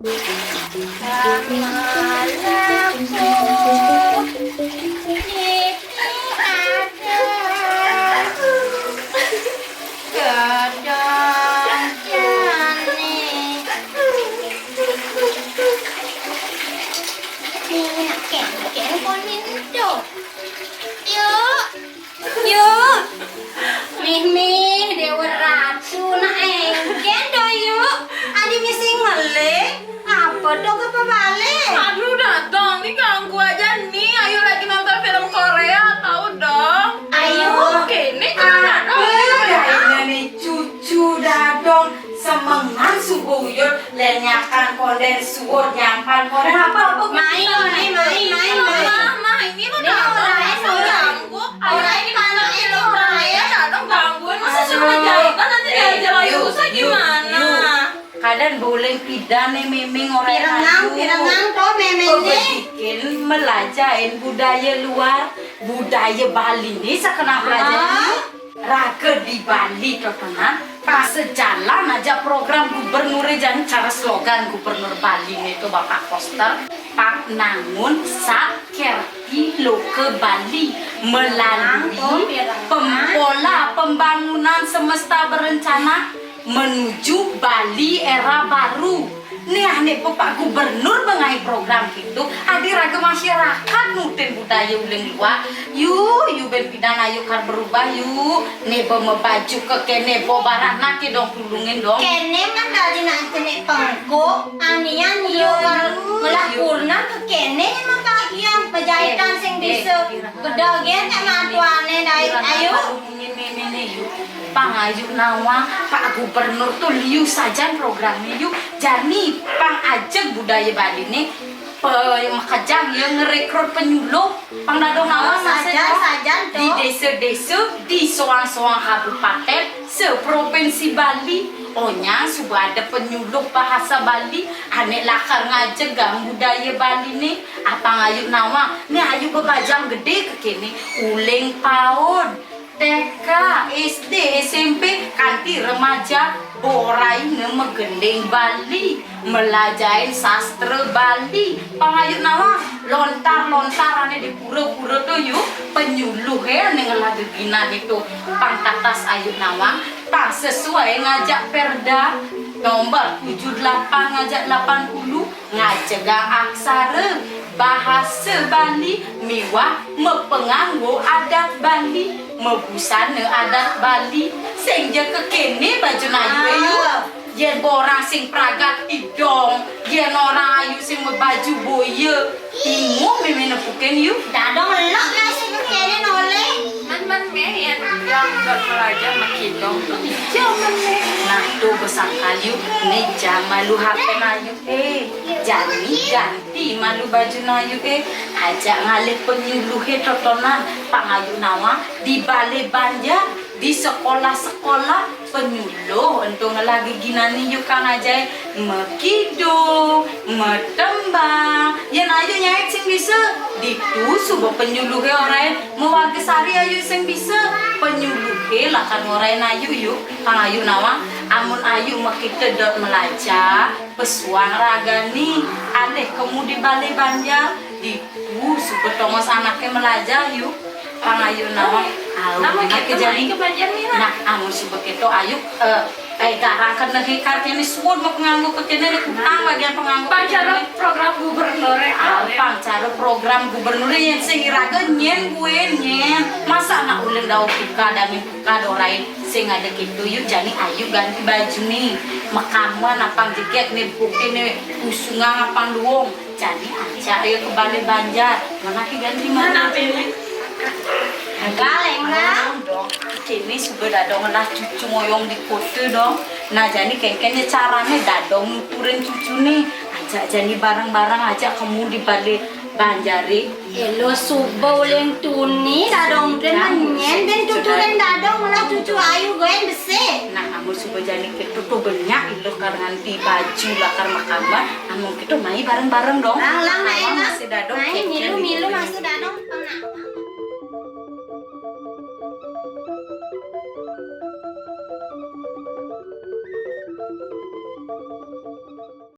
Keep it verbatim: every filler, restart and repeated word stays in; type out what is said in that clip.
Samalamku ini ada gedong jani. Ini kengkeng konin do. Yuk. Yuk. Mih, mih, Dewa Ratu, nak engken do, yuk. Adi misi ngeling. Apa do ke pebalik? Aduh, Dadong, ni ganggu aja ni. Ayu lagi nonton film Korea, tahu dong. Ayu. Oke, ni kan Dadong. Apa ni cucu Dadong? Semengan subuh uyut, lenyakan konden suud, nyampan konden apa-apa. Main, main, main, main, main. Mama, ini lo Dadong, orang lain, orang ganggu. Orang ini mana ini orang lain? Dadong gangguin, masa suruh menjahit? Kan nanti dia aja lagi usah gimana? Kadang boleh pindah nih miming orang. Pirengang, pirengang tuh miming nih. Bikin melajahin budaya luar, budaya Bali nih sekenang pelajaran. Raga di Bali, totonan, pas sejalan aja program gubernur, jan cara slogan gubernur Bali nih tuh Bapak Koster, Pak Nangun Sakerti Loka Bali melalui pem-, pola pembangunan semesta berencana menuju Bali era baru. Nih, ane Pak Gubernur bengai program gitu, adi raga masyarakat nutin budaya uling luar. Yu, yu ben pidan ayu kar berubah yu. Nih, be mebaju ke kene, bo barang nak ke dong tulungin dong. Kene man dadi nak kene pengko, anian yu kar ngelah kurna ke kene ni makagian pejahitan sing bisa. Kedagian tak mantuane dai ayu. Pang ayu nawang, Pak Gubernur tuh liu sajan programnya yu. Jani pang ajeg budaya Bali nih, pe-, makejang ya ngerekrut penyuluh. Pang dadong nawang sajan, sajan di desa-desa, di soang-soang kabupaten, se-provinsi Bali. Onyang suba ada penyuluh bahasa Bali, ane lakar ngajegang budaya Bali nih. Apang ayu nawang, nih ayu bebajang gede ke kene, uling paud. T K, S D, S M P, kanti remaja, borai ne megending Bali, melajain sastra Bali. Pang ayu nawang, lontar-lontar ane di pura-pura tuh yu, penyuluh ya ane ngelah geginan itu. Pang tatas ayu nawang, pang sesuai ngajak Perda nomor tujuh delapan ngajak delapan puluh, ngajegang aksara, bahasa Bali, miwah mepenganggo adat Bali, mebusana adat Bali, sing ja kekene baju ayu e yu. Yen borang sing pragat idong, yen orang ayu sing mebaju boya, timu meme nepukin yu. Dadong elok lah sing kekene noleh. Man, man, me, yen yang dot pelajar makidong, ija man, me. Nah, tuh besangkal yu, ne jang malu hapen ayu. Eh, jani ganti malu baju nayu, eh. Ajak ngalih penyuluhe totonan, pang ayu nawang di balai banjar, di sekolah-sekolah, penyuluh ento ngelah geginane yu kang ajai mekidong, metembang. Yen ayu nyait sing bisa, ditu suba penyuluhe orain mewarga sari ayu sing bisa. Penyuluhe lakar ngorain ayu yu, pang ayu nawang, amun ayu mekita dot melajar, pesuang ragane, alih kemu di balai banjar, ditu suba tongos anake melajar yu. Pang ayu nawang, au nama anake ke jani. Ke banjar ni, nah. Nah, amun suba keto ayu, eh, eh, garang kena hikar kene suud mau penganggu ke kene ni kutang bagian penganggu. Pang cara program gubernur e. Au, pang cara program gubernur e yen sing iraga nyen gue nyen. Masa nak uling dau buka dangin buka dorain sing ada gitu yu. Jani ayu ganti baju ni. Mekaman apang jeket ni, bukin ni, usungang apang luung. Jani ajak ayu ke balai banjar. Mana ki ganti mana? Galeng lah. Dong. Kini suba dadong ngelah cucu ngoyong di kota dong. Nah, jani kengkene carane dadong nuturin cucune. Ajak jani bareng-bareng ajak kemu di balai banjare. Elo suba uling tuni dadong den menyen den tuturin dadong ngelah cucu ayu goen besi. Nah, amun suba jani ketu tu banyak ilo kar nganti baju lakar mekaman. Amun ketu mai bareng-bareng dong. Lang, lang, mai, lang. Masih dadong. Mai, kengkene milu-milu masih dadong.